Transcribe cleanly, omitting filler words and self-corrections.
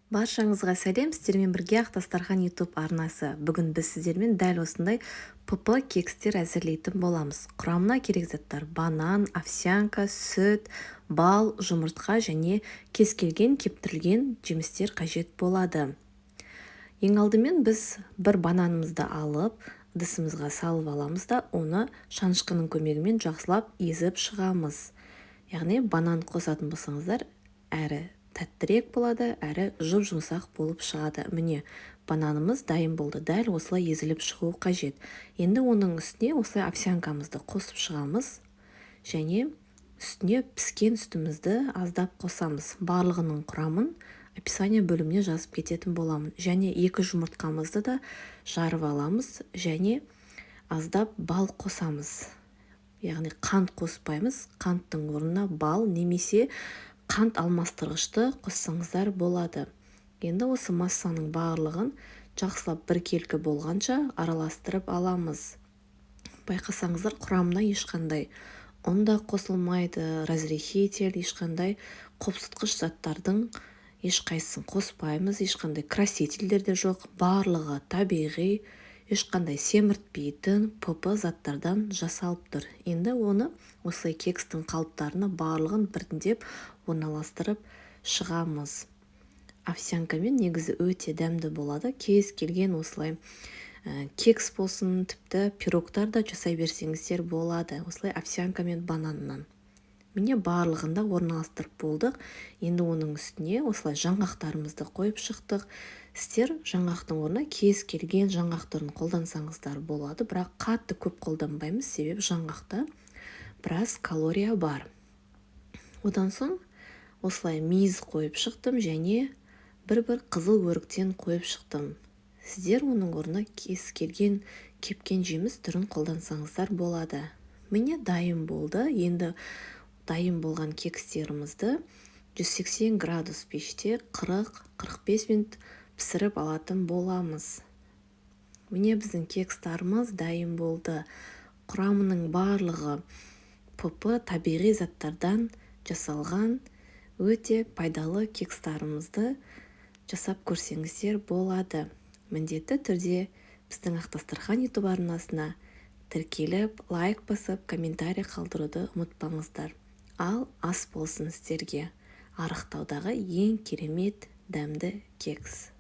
Баршаңызға сәлем! Сіздермен бірге Ақ дастархан YouTube арнасы. Бүгін біз сіздермен дәл осындай ПП кекстер әзірлейтін боламыз. Құрамына керек заттар: банан, овсянка, сүт, бал, жұмыртқа және кез келген кептірілген жемістер қажет болады. Ең алдымен біз бір бананымызды алып, ыдысымызға салып аламыз да, оны шанышқының көмегімен жақсылап езіп шығамыз. Яғни банан қосатын болсаңыздар, әрі тәттірек болады, әрі жұп-жұмсақ болып шығады. Міне, бананымыз дайын болды. Дәл осылай езіліп шығуы қажет. Енді оның үстіне осылай овсянкамызды қосып шығамыз және үстіне піскен сүтімізді аздап қосамыз. Барлығының құрамын описание бөліміне жазып кететін боламын. Және екі жұмыртқамызды да жарып аламыз және аздап бал қосамыз. Яғни қант қоспаймыз, қанттың орнына бал немесе қант алмастырғышты қоссаңыздар болады. Енді осы массаның барлығын жақсылап біркелкі болғанша араластырып аламыз. Байқасаңыздар, құрамына ешқандай ұн да қосылмайды, разрыхлитель, ешқандай қопсытқыш заттардың ешқайсысын қоспаймыз, ешқандай красительдер де жоқ. Барлығы табиғи, ешқандай семіртпейтін ПП заттардан жасалып тұр. Енді оны осылай кекстің қалыптарына барлығын біртіндеп орналастырып шығамыз. Овсянкамен негізі өте дәмді болады. Кез келген осылай кекс болсын, тіпті пирогтар да жасай берсеңіздер болады осылай овсянка мен бананнан. Міне, барлығын да орналастырып болдық. Енді оның үстіне осылай жаңғақтарымызды қойып шықтық. Сіздер жаңғақтың орнына кез келген жаңғақ түрін қолдансаңыздар болады, бірақ қатты көп қолданбаймыз, себебі жаңғақта біраз калория бар. Одан соң осылай мейіз қойып шықтым және бір-бір қызыл өріктен қойып шықтым. Сіздер оның орнына кез келген кепкен жеміс түрін қолдансаңыздар болады. Міне, дайын болды. Енді дайын болған кекстерімізді 180 градус пеште 40-45 минут пісіріп алатын боламыз. Міне, біздің кекстарымыз дайын болды. Құрамының барлығы ПП, табиғи заттардан жасалған өте пайдалы кекстарымызды жасап көрсеңіздер болады. Міндетті түрде біздің Ақ дастархан YouTube арнасына тіркеліп, лайк басып, комментарий қалдыруды ұмытпаңыздар. Ал ас болсын сіздерге! Арықтаудағы ең керемет дәмді кекс.